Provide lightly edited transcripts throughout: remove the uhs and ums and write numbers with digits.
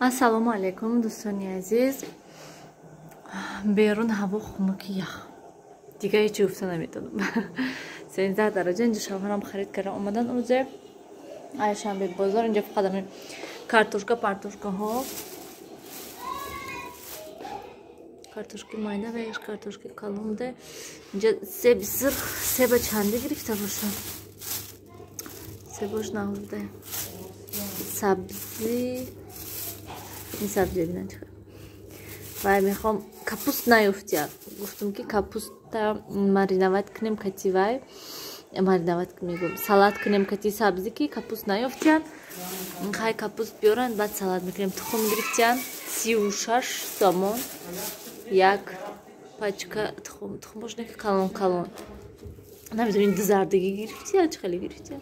Ассалому алайкум, дӯстони азиз. Берун ҳаво хунуки ях. Дига ҳеҷ чӣ гуфта наметавонам. 13 дараҷа. Инҷа шавҳарам харид карда омадан узе. Айшанбе бозор инҷа фақат ҳамин картошка, партошкаҳо. Картошки майда ва еш картошки калонде. Инҷа себи сирх, себа чанде гирифта бошам. Себош нағзде. Сабзӣ. Ин сабзӣ бинан чӣ. Вай мехоҳам капуст наёфтия. Гуфтам ки капуста мариновать кунем кати вай. Мариновать мегӯям. Салат кунем кати сабзӣ ки капуст наёфтиян. Хай капуст биёранд, баъд салат мекунем. Тухм гирифтиян 36 сомон як пачка тухм. Тухмош не ки калон калон. Намедонам ин дузардагӣ гирифтия, чӣ хеле гирифтия.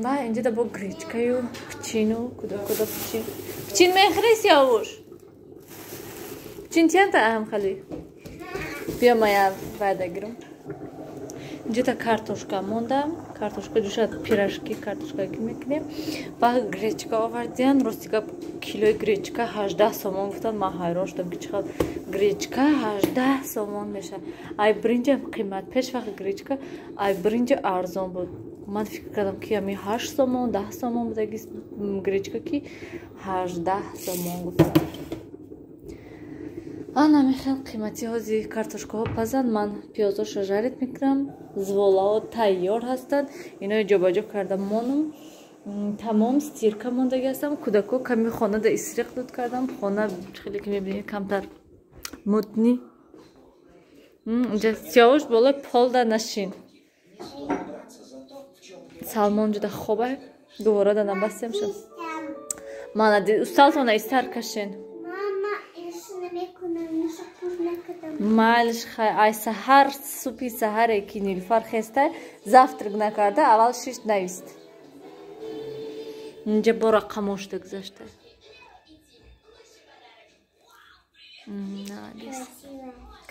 Ва инҷа да бо гречкаю печину, куда-куда печин. Печин мехӯри Сиёвуш? Печин чиянта аҳам хали? Биё мая вайда гирам. Инҷа та картошка мондам. Картошка ҷӯшад пирожки картошка ки мекунем. Ва гречка овардиян. Рости гап килои гречка 18 сомон гуфтан. Ман ҳайрон шудам ки чӣ қадр гречка 18 сомон мешавад. Ай бринҷам қимат. Пеш вақт гречка ай бринҷа арзон буд. Ман фикр кардам ки ами 8 сомон, 10 сомон будаги гречка ки 18 сомон гуфтам. Ана мехел қимати ҳози картошкаҳо пазанд. Ман пиёзошо жарит мекунам. Зволаҳо тайёр ҳастанд. Инои ҷобаҷо карда монум. Тамом стирка мондаги ҳастам. Кӯдако ками хонада истириқ дуд кардам. Хона хеле ки мебинед камтар мутни. Инҷа Сиёвуш болои полда нашин. Салмон ҷуда хобай. Дубора да набастем шуд. Малади, усталтона истар кашен. Майлиш хай, ай саҳар, супи саҳаре ки Нилуфар хестай, завтрак накарда, аввал шишт навист. Инҷа бо рақамошда гузашта.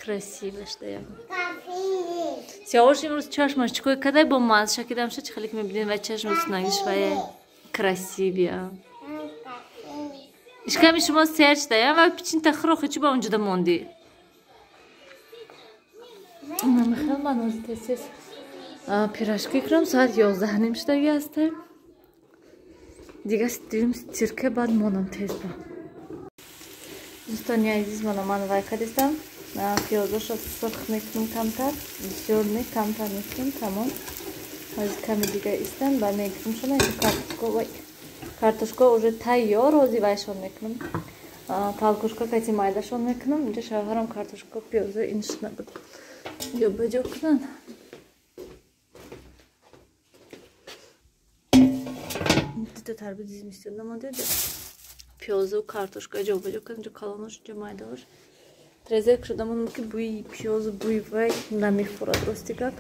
Красиво шуда. Сиёвуш имрӯз чашмаш чӣ кор кадай бо мазша кидамша, чӣ хеле ки мебинед ва чашм снагиш вая красивия. Ишками шумо сер шуда, ва пичинта хӯрохи чӣ ба онҷода мондӣ? Михаил, ман ҳозир тез-тез пирожки кунам. Соат 11:30 шудаги ҳастем. Дига дуюм стирка баъд монам тез ба. Дӯстони азиз, мана ман вай кардистам. Пиёзошо сурх мекунам камтар, бисёр не, камтар мекунам, тамом. Ҳозир ками дига истам, ба мегирам шуна инҷо картошка, вай. Картошка уже тайёр, ҳозир вайшон мекунам. Талкушка кати майдашон мекунам. Инҷа шавҳарам картошка, пиёзо иншна буд. Ҷобаҷо кунанд. Дута тарбуз зимистон намонда. Пиёзу картошка ҷобаҷо кунам. Инҷо калонош, инҷо майдаош. Трезек шуда мондам ки бӯи пиёзу бӯи вай намехӯрад, рости гап.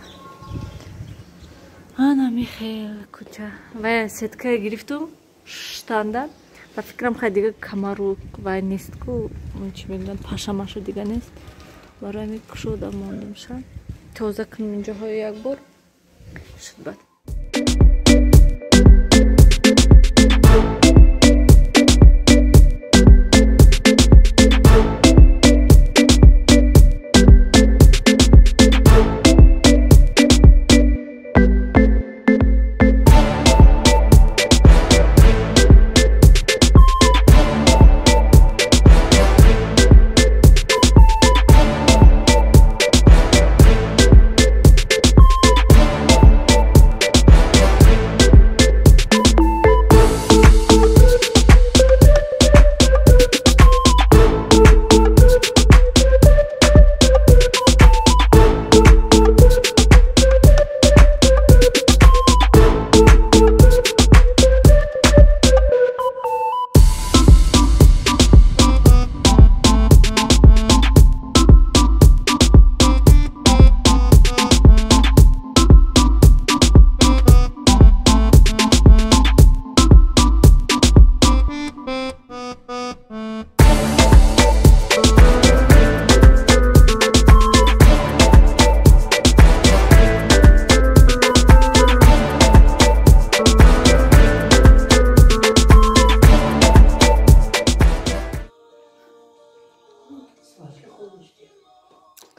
Ана михел куча. Вай сетка гирифтум штанда. Ба фикрам хай дига камару вай нест ку, чӣ мегӯянд, пашамашу дига нест. Барои ҳамин кушода мондам ша. Тоза кунем инҷоҳои як бор. Шуд бад.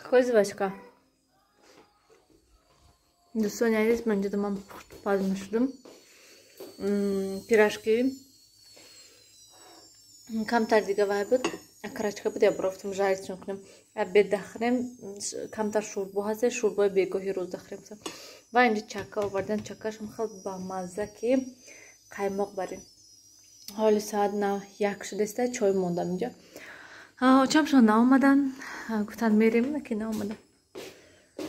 Какой жвачка? Дӯстони азиз, ман инҷода ман пухтупаз мешудам. Пирожки камтар дига вай буд, окорочка буд, я бурофтам жарить кунем. Обед дахрем, камтар шӯрбо ҳаст, шӯрбои бегоҳи рӯз дахрем. Ва инҷа чака овардан, чакашам хел бамазза, ки қаймоқ барем. Ҳоли соат 1 шудааста, чой мондам инҷа. Очамшон наомадан, гуфтанд мерем, ки наомадан.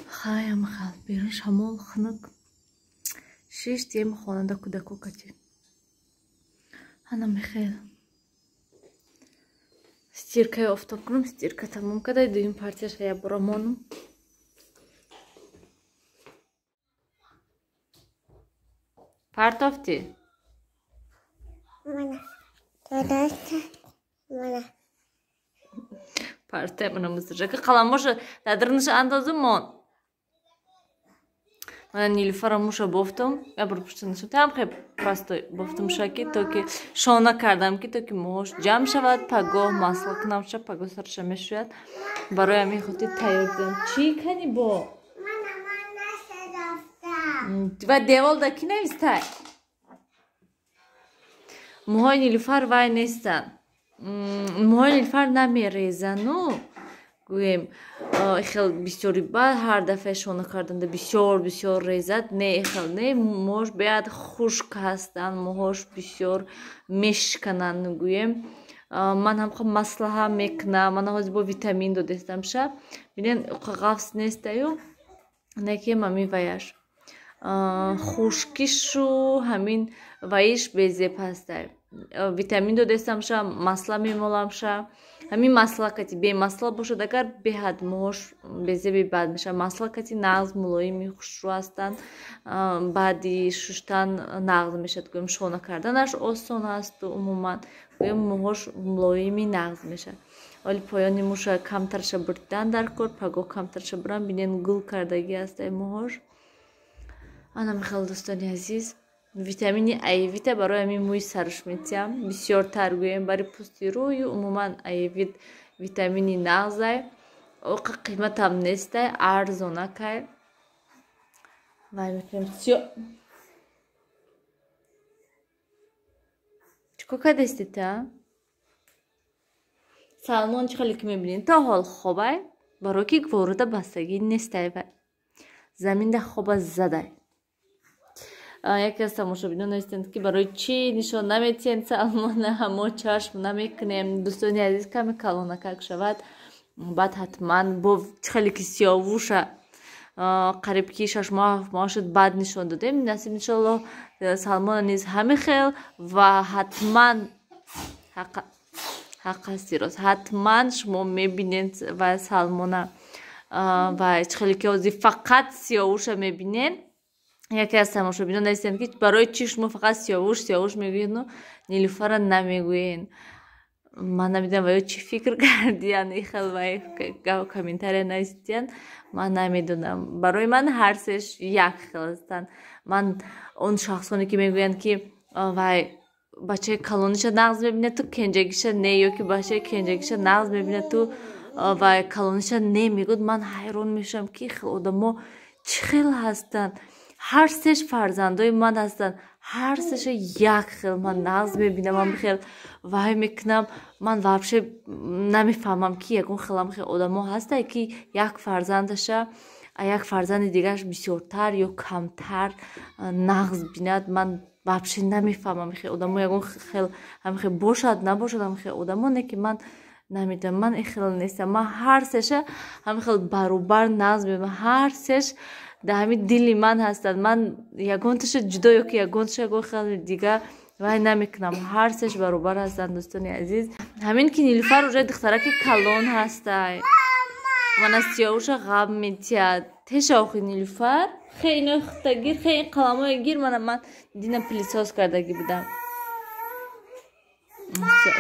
Хаям хал берун шамол хунук. Шиштем хонада кӯдако кати. Ана михел. Стиркаи офтоб кунам, стирка тамом када, дуюм партияша я бора монум. Партофти? Мана. Додашта. Мана. Парте мана мусиржака қаламоша дадрныша андозу мон. Мана Нилуфара муша бофтам, я бор пушта нашам. Там хе простой бофтам шаки, то ки шона кардам ки то ки мӯҳош ҷамъ шавад, пагоҳ масла кунам ша, пагоҳ сарша мешӯяд. Барои ҳамин хотир тайёр дидам. Чӣ кани бо? Мана ман нашарафтам. Ва девол да ки навистай? Мӯҳои Нилуфар вай нестанд. Мӯҳои Нилуфар намерезану гӯем хел бисёри баъд ҳар дафъа шона карданда бисёр бисёр резад, не хел не, мӯҳош беҳад хушк ҳастанд, мӯҳош бисёр мешкананд гӯем. Ман ҳам хоб маслаҳа мекунам, ман ҳозир бо витамин додестам ша. Бинен ғафс нестаю, не ки мами ваяш хушкишу ҳамин ваиш безеб ҳастай. Витамин додестам ша, масла мемолам ша. Ҳамин масла кати бемасла бошад, агар беҳад мӯҳош безеби бад мешавад. Масла кати нағз мулоими хушрӯ ҳастанд, баъди шуштан нағз мешавад, гӯем шона карданаш осон ҳасту умуман гӯем мӯҳош мулоими нағз мешавад. Оли поёни мӯша камтарша бурдан дар кор, пагоҳ камтарша бурам, бинен гул кардагӣ ҳастай мӯҳош. Ана михел дӯстони азиз, витамини аевита барои ҳамин мӯи сарш метиҳам, бисёртар гӯем барои пӯсти рӯю умуман аевит витамини нағзай, оқа қиматам нестай, арзонакай. Вай мекунем. Чӣ кор кардастита? Салмон чӣ хеле ки мебинед, то ҳол хобай, барои ки гворода бастагӣ нестай, вай заминда хоба задай. Яке аз тамошобинон навистанд, ки барои чӣ нишон наметиҳем Салмона, мо чашм намекунем. Дӯстони азиз, каме калонакак шавад, баъд ҳатман бо чӣ хеле ки сиёвуша қариб ки 6 моҳ 7 моҳ шуд, баъд нишон додем. Насиб иншоаллоҳ Салмона низ ҳамин хел ва ҳатман ҳақ ҳасти рост, ҳатман шумо мебинед ва Салмона ва чӣ хеле ки ҳозир фақат сиёвуша мебинед. Яке аз тамошобинон навистанд, ки барои чӣ шумо фақат сиёвуш сиёвуш мегӯеду Нилуфара намегӯед. Ман намедонам ва ё чӣ фикр кардиянд, ин хел вай комментария навистиянд, ман намедонам. Барои ман ҳар сеш як хел ҳастанд. Ман он шахсоне ки мегӯянд, ки вай бачаи калониша нағз мебинад, ту кенҷагиша не, ё ки бачаи кенҷагиша нағз мебинад, ту вай калониша не мегӯяд, ман ҳайрон мешавам, ки хел одамо чӣ хел ҳастанд. Ҳар сеш фарзандои ман ҳастанд, ҳар сеша як хел ман нағз мебинам, ман хел вай мекунам. Ман вообще намефаҳмам, ки ягон хелам хел одамо ҳастанд, ки як фарзандаша як фарзанди дигараш бисёртар ё камтар нағз бинад. Ман вообще намефаҳмам хел одамо ягон хел ҳамхел бошад набошад, ҳамхел одамо не, ки ман намедонам, ман ин хел нестам. Ман ҳар сеша ҳамхел баробар нағз мебинам, ҳар сеш дар ҳамин дили ман ҳастанд. Ман ягонташа ҷудо ё ки ягонташа ягон хеле дига вай намекунам, ҳар сеш баробар ҳастанд дӯстони азиз. Ҳамин ки Нилуфар уже духтараки калон ҳастай, мана сиёвуша ғам метиҳад. Теша охи Нилуфар, хе ино хта гир, хе ин қаламое гир. Мана ман дина пылесос кардагӣ будам.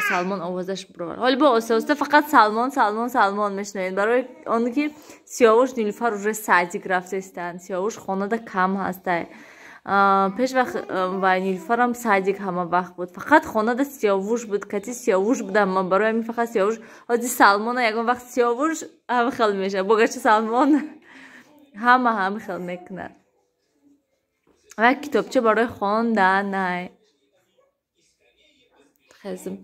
Салмон овозаш бировар. Ҳоли бо оста оста фақат Салмон Салмон Салмон мешунавед, барои он ки сиёвуш Нилуфар уже садик рафтаистанд. Сиёвуш хонада кам ҳастай. Пеш вақт ва Нилуфарам садик ҳама вақт буд. Фақат хонада Сиёвуш буд, кати Сиёвуш будам ман, барои ҳамин фақат Сиёвуш. Ҳози Салмона ягон вақт Сиёвуш ҳама хел мешавад. Богарча Салмон ҳама ҳама хел мекунад. Ва китобча барои хондан най. Хезм.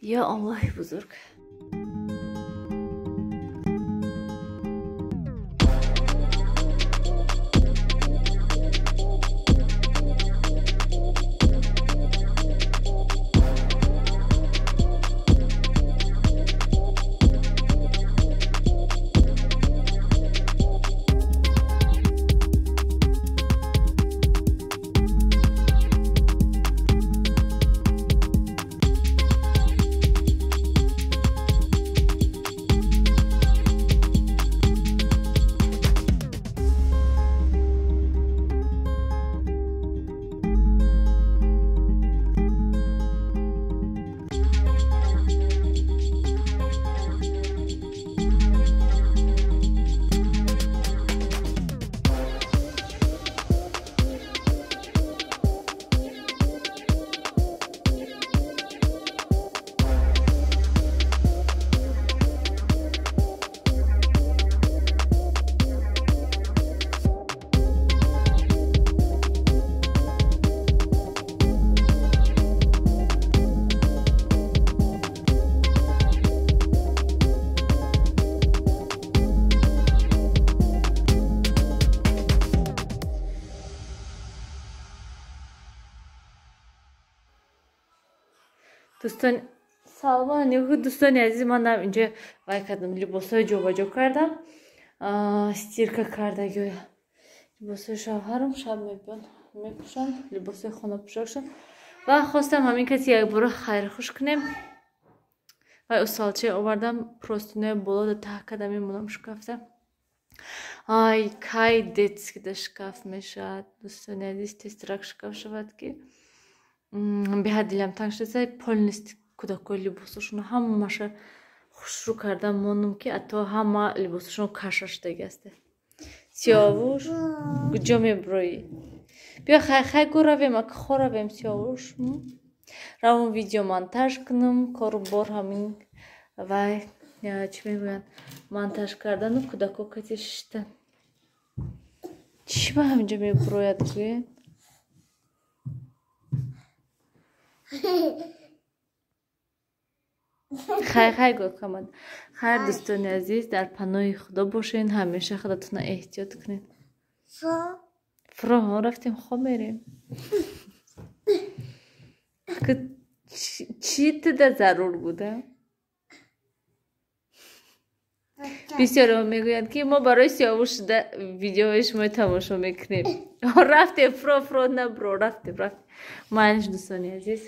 Ё Аллоҳи бузург. Дӯстон Салмон нигоҳ, дӯстони азиз, ман инҷо вай кардам, либосҳои ҷобаҷо кардам, стирка кардагӣ либосҳои шавҳарам шаб мебиён мепӯшам, либосҳои хонапӯшакшон ва хостам ҳамин каси якбора хайрхуш кунем. Вай усалча овардам, простинои боло да таҳ карда мемонам шкафта. Ай, кай детский да шкаф мешавад, дӯстони азиз, тезтирак шкаф шавад ки беҳад дилам танг шуда, полностью кӯдакҳои либосошонро ҳамаша хушрӯ карда мондум ки ато ҳама либосошон каша шудаги аст. Сиёвуш, куҷо меброӣ? Биё хай хай гӯ равем, ака хо равем Сиёвуш. Равом видео монтаж кунам, кору бор ҳамин вай чӣ мегӯянд, монтаж кардану кӯдакҳо кати шиштан. Чӣ ба ҳаминҷо меброяд гӯед? Хайр хайр гӯ камад. Хайр дӯстони азиз, дар паноҳи Худо бошед, ҳамеша худатонро эҳтиёт кунед. Фуро рафтем, хоб мерем. Чӣ туда зарур буда? Бисёрҳо мегӯянд ки мо барои Сиёвуш шуда видеоҳои шумо тамошо мекунем. Рафтем, фуро фуро набро, рафтем, рафтем. Майнаш дӯстони азиз.